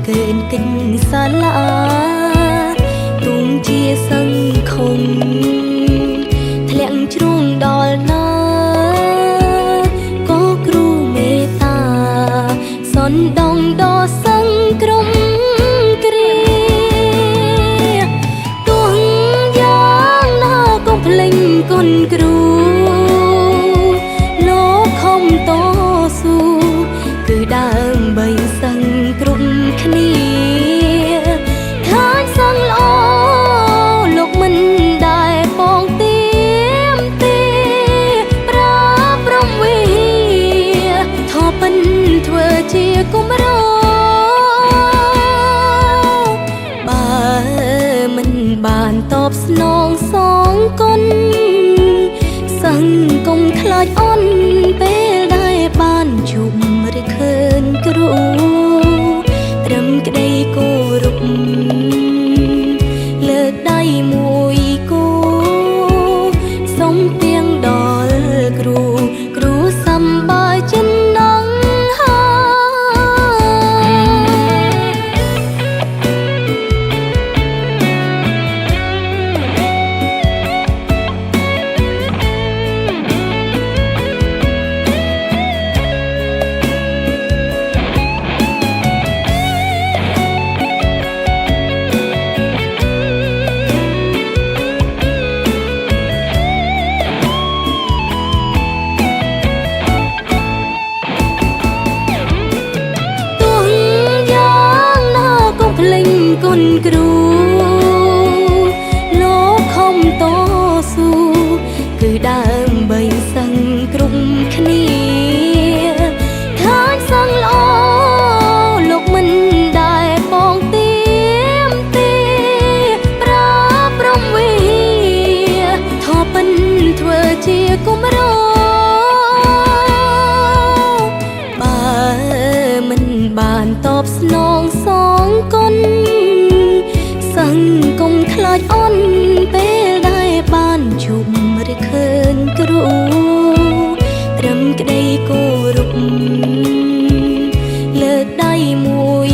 គេនកិច្ចសាលាទូងជាសង្ឃុំធ្លាក់ជ្រុងដល់ណាក៏គ្រូមេត្តាសនដងដល់សង្គ្រំគ្រាទោះយ៉ាងណាកុំភ្លេចគុណគ្រូលោកខំតស៊ូគឺដើម្បីសង្គ្រំគ្នាឃើញសឹងល្អលោកមិនដែលពងទៀមទេប្រាព្រំវិធពិនធ្វើជាគុំរបើមិនបានតបស្នងសងគុណសង្កុំខ្លាចអន់ពេលដែលបានជួបឬឃើញគ្រូត្រឹមក្តីគោរពលើកដៃមួយគូសុំទៀងដល់គ្រូគ្រូសំបាយចិននងហើយ។ ទោះយ៉ាងណាកុំភ្លេចគុណគ្រូលោកខំតស៊ូគឺដើម្បីសង្គ្រំគ្នាឃើញសឹងល្អលោកមិនដែលពងទៀមទេប្រាព្រំវិធពិនធ្វើជាគុំរបើមិនបានតបស្នងសងគុណសង្កុំខ្លាចអន់ពេលដែលបានជួបឬឃើញគ្រូត្រឹមក្តីគោរពលើកដៃមួយ